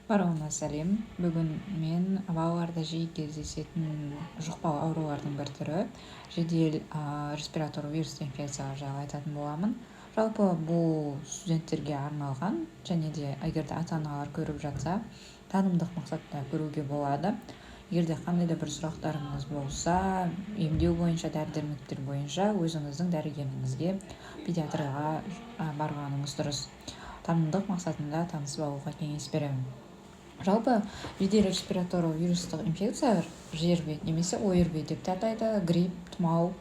Барлығына сәлем! Бүгін мен балаларда жиі кездесетін жұқпалы аурулардың бір түрі жедел респираторлы вирусты инфекциялар жайлы айтатын боламын. Жалпы, бұл студенттерге арналған және де егер де ата-аналар көріп жатса, танымдық мақсатта көруге болады. Егер де қандай да бір сұрақтарыңыз болса, емдеу бойынша, дәрі-дәрмектер бойынша өзіңіздің дәрігеріңізге, педиатрға барғаныңыз дұрыс. Танымдық мақсатында танысып алуға кеңес беремін. Жалпы, жедел респираторлы вирустық инфекция, ЖРВИ немесе ОРВИ деп те атайды, грипп, тұмау,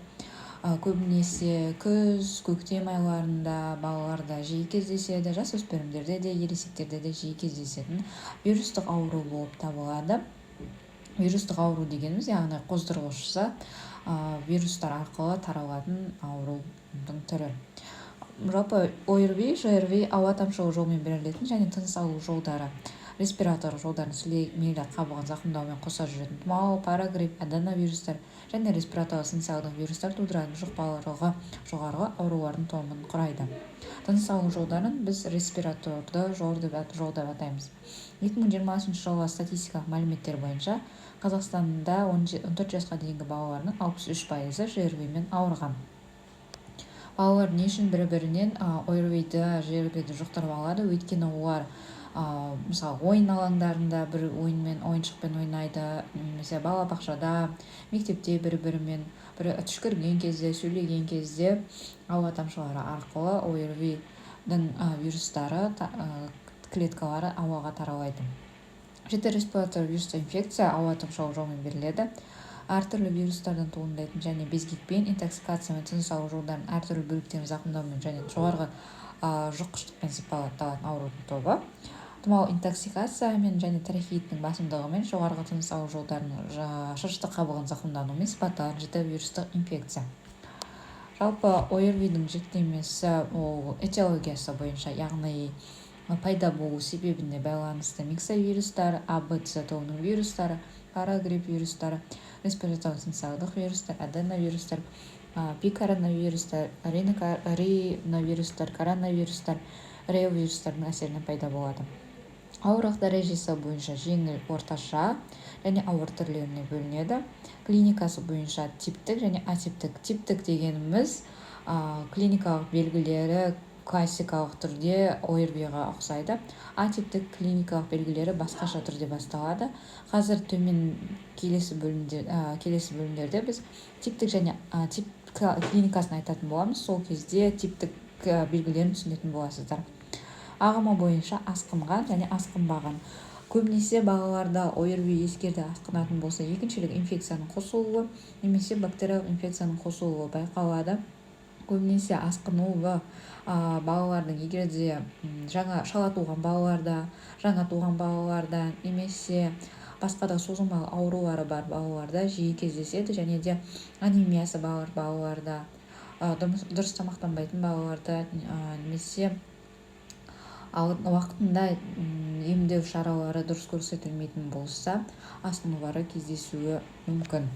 көбінесе күз, көктем айларында балаларда жиі кездеседі, жасөспірімдерде де, ересектерде де жиі кездесетін вирустық ауру болып табылады. Вирустық ауру дегеніміз, яғни қоздырғышысы вирустар арқылы таралатын аурудың түрі. Жалпы, ОРВИ, ЖРВИ ауа тамшылы жолмен берілетін және тыныс алу жолдары, респираторлық жолдардың сілемейлі қабығын зақымдаумен қоса жүретін тұмау, парагрипп, аденовирустар және респираторлық синциалдық вирустар тудыратын жұқпалылығы жоғары аурулардың тобын құрайды. Тыныс алу жолдарын біз респираторды жол деп, жол деп атаймыз. 2020 жылғы статистикалық мәліметтер бойынша, Қазақстанда 14 жасқа дейінгі балалардың 63%-ы ЖРВИ-мен ауырған. Балалар не үшін бір-бірінен ОРВИ-ді, ЖРВИ-ді жұқтырып алады? Өйткені олар, мысалы, ойын алаңдарында бір ойынмен, ойыншықпен ойнайды немесе балабақшада, мектепте бір бірімен бірі түшкірген кезде, сөйлеген кезде ауа тамшылары арқылы ОРВИ-дің вирустары, клеткалары ауаға таралайды. Жіті респираторлы вирусты инфекция ауа тамшылы жолмен беріледі. Әртүрлі вирустардан туындайтын және безгекпен, интоксикациямен, тыныс алу жолдарының әртүрлі бөліктерін зақымдаумен және жоғарғы жұққыштықпен сипатталатын аурудың тобы. Тұмау интоксикациямен және трахеиттің басымдығымен, жоғарғы тыныс алу жолдарының шырышты қабығын зақымдануымен сипатталатын жіті вирустық инфекция. Жалпы, ОРВИ-дің жіктемесі, ол этиологиясы бойынша, яғни пайда болу себебіне байланысты миксовирустар, А, Б, С тобының вирустары, парагрипп вирустары, респираторлық синциалдық вирустар, аденовирустар, пикоронавирустар, риновирустар, коронавирустар, реовирустардың әсерінен пайда болады. Ауырлық дәрежесі бойынша жеңіл, орташа және ауыр түрлеріне бөлінеді. Клиникасы бойынша типтік және атиптік. Типтік дегеніміз клиникалық белгілері классикалық түрде ОРВИ-ға ұқсайды. Атиптік: клиникалық белгілері басқаша түрде басталады. Қазір төмен келесі бөлімдерде біз типтік және тип клиникасын айтатын боламыз. Сол кезде типтік белгілерін түсінетін боласыздар. Ағымы бойынша асқынған және асқынбаған. Көбінесе балаларда ОРВИ егер асқынатын болса, екіншілік инфекцияның қосылуы немесе бактериялық инфекцияның қосылуы байқалады. Көбінесе асқынуы балалардың, егер де жаңа шала туған балаларда, жаңа туған балаларда немесе басқа да созылмалы аурулары бар балаларда жиі кездеседі және де анемиясы бар балаларда, дұрыс тамақтанбайтын балаларда немесе уақытында емдеу шаралары дұрыс көрсетілмейтін болса, асқынулары кездесуі мүмкін.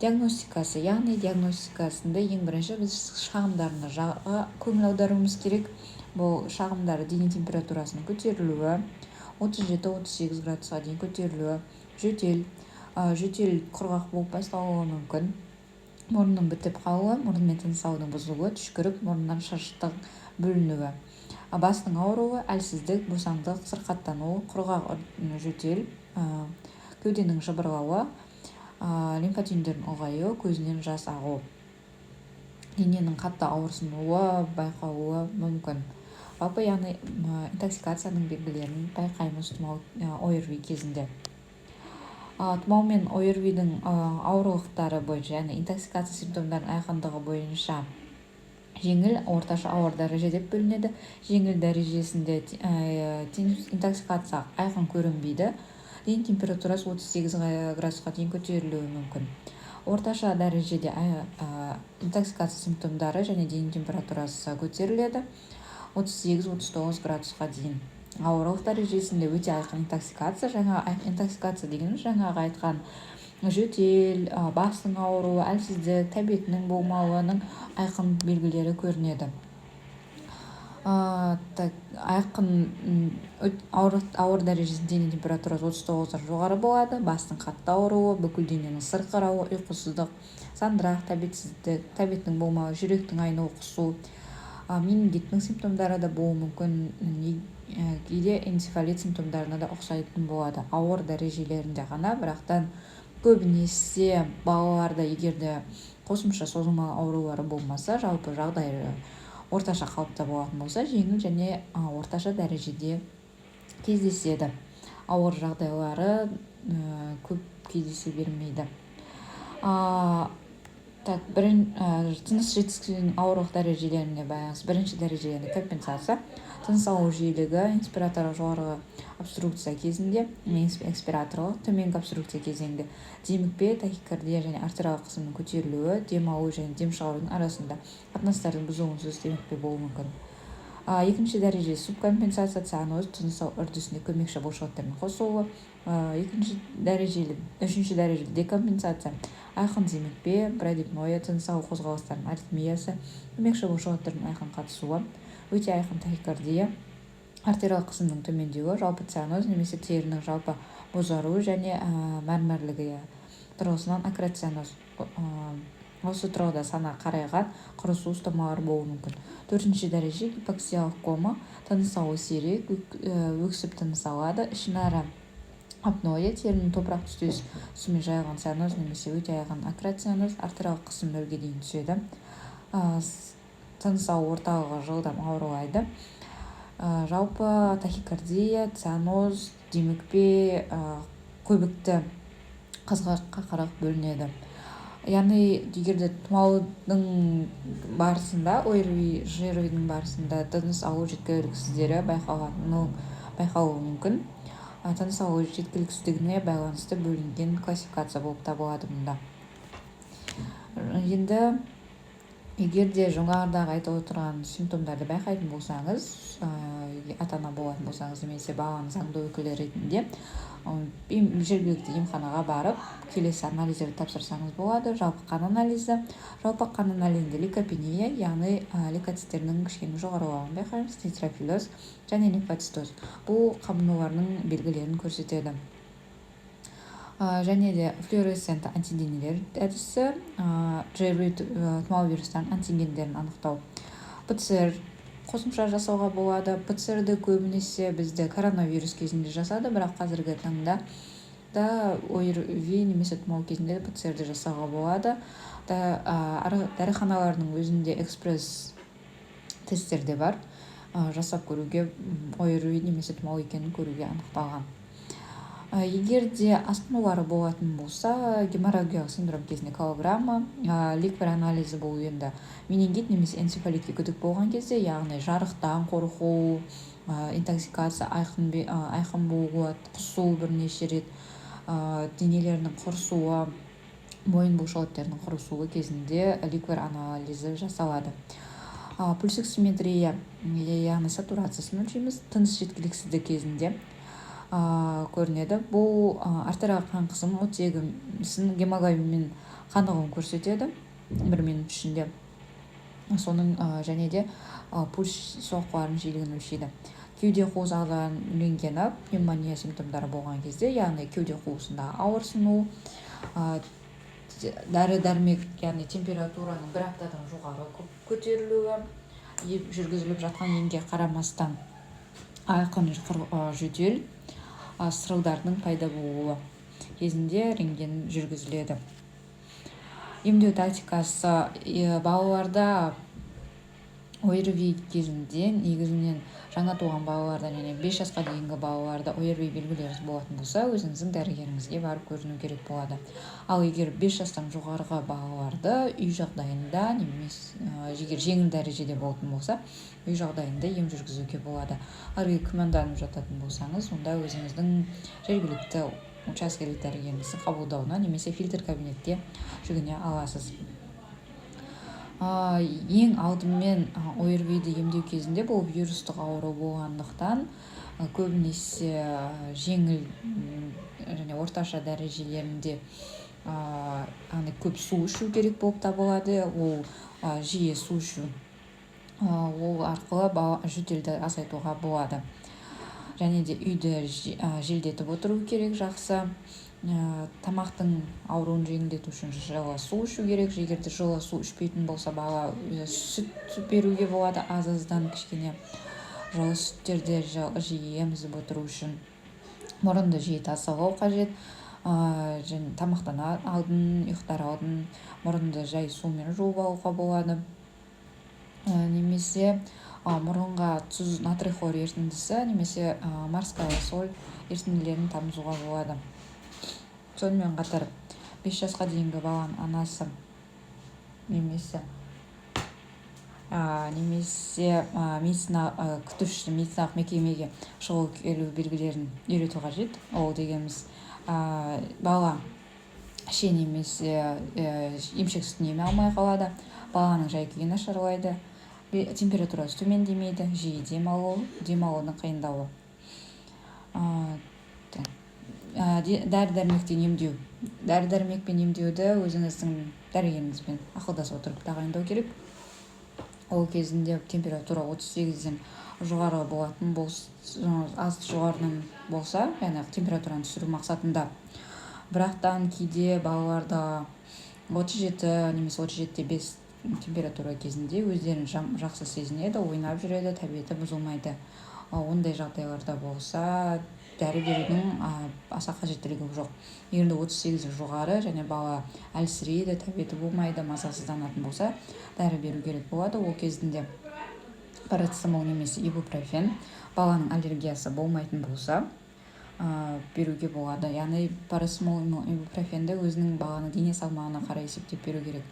Диагностикасы, яғни диагностикасында ең бірінші біз шағымдарына көңіл аударуымыз керек. Бұл шағымдары: дене температурасының көтерілуі, 37-38 градусқа дейін көтерілуі, жөтел, жөтел құрғақ болып басталуы мүмкін, мұрынның бітіп қалуы, мұрынмен тыныс алудың бұзылуы, түшкірік, мұрыннан шырыштың бөлінуі, бастың ауруы, әлсіздік, босаңдық, сырқаттану, құрғақ жөтел, кеуденің жыбырлауы, лимфа түйіндерінің ұлғаюы, көзінен жас ағу, дененің қатты ауырсынуы байқалуы мүмкін. Жалпы, яғни интоксикацияның белгілерін байқаймыз тұмау, ОРВИ кезінде. Тұмау мен ОРВИ-дің ауырлықтары бойынша, яғни интоксикация симптомдарының айқындығы бойынша жеңіл, орташа, ауыр дәреже деп бөлінеді. Жеңіл дәрежесінде интоксикация айқын көрінбейді, дене температурасы 38 градусқа дейін көтерілуі мүмкін. Орташа дәрежеде интоксикация симптомдары және дене температурасы көтеріледі 38-39 градусқа дейін. Ауырлық дәрежесінде өте айқын интоксикация. Жаңа интоксикация дегеніміз жаңағы айтқан жөтел, бастың ауруы, әлсіздік, тәбетінің болмауының айқын белгілері көрінеді. Так, айқын ауыр дәрежесінде дене температурасы 39-дан жоғары болады, бастың қатты ауруы, бүкіл дененің сырқырауы, ұйқысыздық, сандырақ, тәбетсіздік, тәбеттің болмауы, жүректің айнуы, құсу, менингиттің симптомдары да болуы мүмкін, кейде энцефалит симптомдарына да ұқсайтын болады. Ауыр дәрежелерінде ғана, бірақтан көбінесе балаларда егер де қосымша созылмалы аурулары болмаса, жалпы жағдайы орташа қалыпта болатын болса, жеңіл және орташа дәрежеде кездеседі. Ауыр жағдайлары көп кездесе бермейді. Так, тыныс жетіспеуінің ауырлық дәрежелеріне байланысты бірінші дәрежелерінде компенсация, тыныс алу жиілігі, инспираторлық жоғарғы обструкция кезінде, экспираторлық төменгі обструкция кезеңінде демікпе, тахикардия және артериалдық қысымның көтерілуі, дем алу және дем шығарудың арасында қатынастардың бұзылуынсыз демікпе болуы мүмкін. Екінші дәреже субкомпенсация, цианоз, тыныс алу үрдісіне көмекші бұлшықеттердің қосылуы. Екінші дәрежелі, үшінші дәрежелі декомпенсация, айқын демікпе, брадипноя, тыныс алу қозғалыстарының аритмиясы, көмекші бұлшықеттердің айқын қатысуы, өте айқын тахикардия, артериялық қысымның төмендеуі, жалпы цианоз немесе терінің жалпы бозаруы және мәрмәрлігі тұрғысынан акроцианоз. Осы тұрғыда сана қарайған, құрысу ұстамалары болуы мүмкін. Төртінші дәреже гипоксиялық кома, тыныс алу сирек, өксіп тыныс алады, ішінара апноэ, терінің топырақ түстес түсімен жайылған цианоз немесе өте айқын акроцианоз, артериалдық қысым нөлге дейін түседі. Тыныс алу орталығы жылдам ауырлайды. Жалпы тахикардия, цианоз, демікпе, көбікті қызғылт қақырық бөлінеді. Яғни егер де тұмаудың барысында, ОРВИ, ЖРВИ-дің барысында тыныс алу жеткіліксіздері байқалуы мүмкін. Тыныс алу жеткіліксіздігіне байланысты бөлінген классификация болып табылады мұнда. Енді егер де жоғарыдағы айтып отырған симптомдарды байқайтын болсаңыз, ата-ана болатын болсаңыз немесе баланың заңды өкілі ретінде жергілікті емханаға барып, келесі анализдерді тапсырсаңыз болады. Жалпы қан анализі. Жалпы қан анализінде лейкопения, яғни лейкоциттердің кішкене жоғарылауын байқаймыз, нейтрофилоз және лимфоцитоз. Бұл қабынулардың белгілерін көрсетеді. Және де флуоресцентті антиденелер әдісі, ЖРВИ, тұмау вирустарының антигендерін анықтау. ПЦР қосымша жасауға болады. ПЦР-ді көбінесе бізде коронавирус кезінде жасады, бірақ қазіргі таңда да ОРВИ немесе тұмау кезінде ПЦР-ді жасауға болады. Дәріханалардың өзінде экспресс тесттер де бар. Жасап көруге, ОРВИ немесе тұмау екенін көруге анықталған. Егер де асқынулары болатын болса, геморрагиялық синдром кезінде колограмма, ликвор анализі, бұл енді менингит немесе энцефалитке күдік болған кезде, яғни жарықтан қорқу, интоксикация айқын болуы, құсу бірнеше рет, денелерінің құрысуы, мойын бұлшықеттерінің құрысуы кезінде ликвор анализі жасалады. Пульсоксиметрия, яғни сатурациясын өлшейміз, тыныс жеткіліксіздігі кезінде көрінеді. Бұл артериялық қан қысымын, оттегісін, гемоглобинмен қанығын көрсетеді бір минут ішінде. Соның және де пульс соққыларының жиілігін өлшейді. Кеуде қуыс ағзаларының рентгені пневмония симптомдары болған кезде, яғни кеуде қуысында ауырсыну, дәрі-дәрмек, яғни температураның бір аптадан жоғары көтерілуі, жүргізіліп жатқан емге қарамастан айқын жөтел, сырылдардың пайда болуы кезінде рентген жүргізіледі. Емдеу тактикасы: балаларда ОРВИ кезінде, негізінен жаңа туған балаларда және 5 жасқа дейінгі балаларда ОРВИ белгілері болатын болса, өзіңіздің дәрігеріңізге барып көріну керек болады. Ал егер 5 жастан жоғарғы балаларды үй жағдайында немесе егер жеңіл дәрежеде болатын болса, үй жағдайында ем жүргізуге болады. Ал егер күмәнданып жататын болсаңыз, онда өзіңіздің жергілікті учаскелік дәрігеріңіздің қабылдауына немесе фильтр кабинетке жүгіне аласыз. Ең алдымен ОРВИ-ді емдеу кезінде, бұл вирустық ауру болғандықтан, көбінесе жеңіл және орташа дәрежелерінде, яғни көп су ішу керек болып табылады. Ол жиі су ішу Ол арқылы жөтелді азайтуға болады. Және де үйді желдетіп отыру керек жақсы. Тамақтың ауруын жеңілдету үшін жылы су ішу керек. Егер де жылы су ішпейтін болса, бала сүт беруге болады, аз-аздан кішкене жылы сүттерді жиі емізіп отыру үшін. Мұрынды жиі тазалау қажет. Және тамақтанар алдын, ұйықтар алдын мұрынды жай сумен жуып алуға болады. Немесе мұрынға тұз, натрий хлор ерітіндісі немесе морская соль ерітінділерін тамызуға болады. Сонымен қатар 5 жасқа дейінгі баланың анасы немесе медицина күтуші медициналық мекемеге шұғыл келу белгілерін үйрету қажет. Ол дегеніміз, бала іше немесе емшек сүтін еме алмай қалады, баланың жай күйі нашарлайды, температурасы төмендемейді, жиі дем алу, дем алудың қиындауы. Дәрі-дәрмектен емдеу. Дәрі-дәрмекпен емдеуді өзіңіздің дәрігеріңізбен ақылдаса отырып тағайындау керек. Ол кезінде температура 38-ден жоғары болатын аз жоғарыдан болса, яғни температураны түсіру мақсатында. Бірақтан кейде балаларда 37 немесе 37,5 температура кезінде өздерін жақсы сезінеді, ойнап жүреді, тәбеті бұзылмайды. Ондай жағдайларда болса, дәрі берудің аса қажеттілігі жоқ. Егер де 38 жоғары және бала әлсірейді, тәбеті болмайды, мазасызданатын болса, дәрі беру керек болады. Ол кезінде парацетамол немесе ибупрофен, баланың аллергиясы болмайтын болса, беруге болады. Яғни парацетамол, ибупрофенді өзінің баланың дене салмағына қарай есептеп беру керек.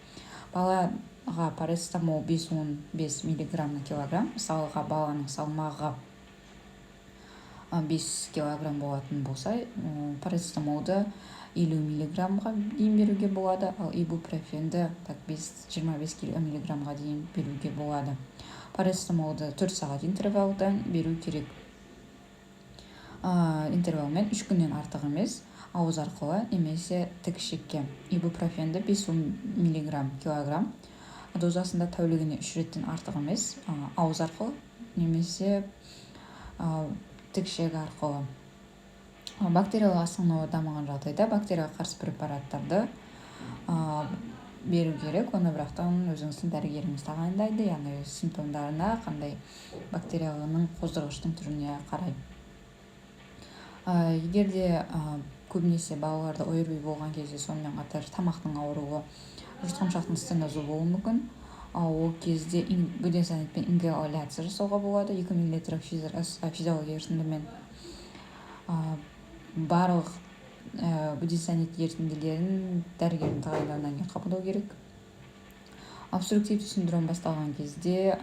Балаға парацетамол 5-15 миллиграмм на килограмм, мысалға, баланың салмағы 5 килограмм болатын болса, парацетамолды 50 миллиграммға дейін беруге болады, ал ибупрофенді так 5-25 миллиграммға дейін беруге болады. Парацетамолды 4 сағат интервалдан беру керек. Интервалмен 3 күннен артық емес, ауыз арқылы немесе тік ішекке. Ибупрофенді 5-10 миллиграмм килограмм дозасында тәулігіне 3 реттен артық емес, ауыз арқылы немесе тік ішек арқылы. Бактериялық асқынуы дамыған жағдайда бактерияға қарсы препараттарды беру керек. Оны бірақтан өзіңіздің дәрігеріңіз тағайындайды, яғни симптомдарына, қандай бактерияның қоздырғыштың түріне қарай. Егер де көбінесе балаларда ОРВИ болған кезде, сонымен қатар тамақтың ауруы, жұтқыншақтың стенозы болуы мүмкін. Ол кезде будесонидпен ингаляция жасауға болады, 2 миллилитр физиология ерітіндімен. Барлық будесонид ерітінділерін дәрігердің тағайындауынан кейін қабылдау керек. Обструктивті синдром басталған кезде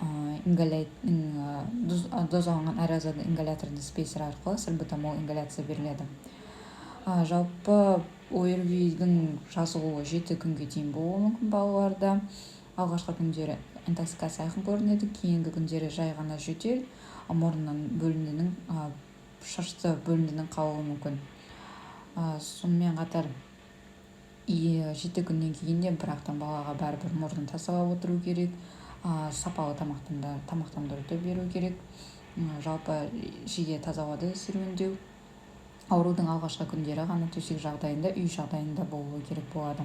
дозаланған аэрозольді ингаляторды спейсер арқылы сальбутамол ингаляция беріледі. Жалпы ОРВИ-дің жазылуы 7 күнге дейін болуы мүмкін балаларда. Алғашқы күндері интоксикация айқын көрінеді, кейінгі күндері жай ғана жөтел, мұрнынан бөліндінің, шашты бөліндінің қалуы мүмкін. Сонымен қатар 7 күннен кейін де бірақтан балаға бәрібір мұрнын тазалап отыру керек, сапалы тамақтандыруды беру керек. Жалпы жиі таза ауада серуендеу. Аурудың алғашқы күндері ғана төсек жағдайында, үй жағдайында болуы керек болады.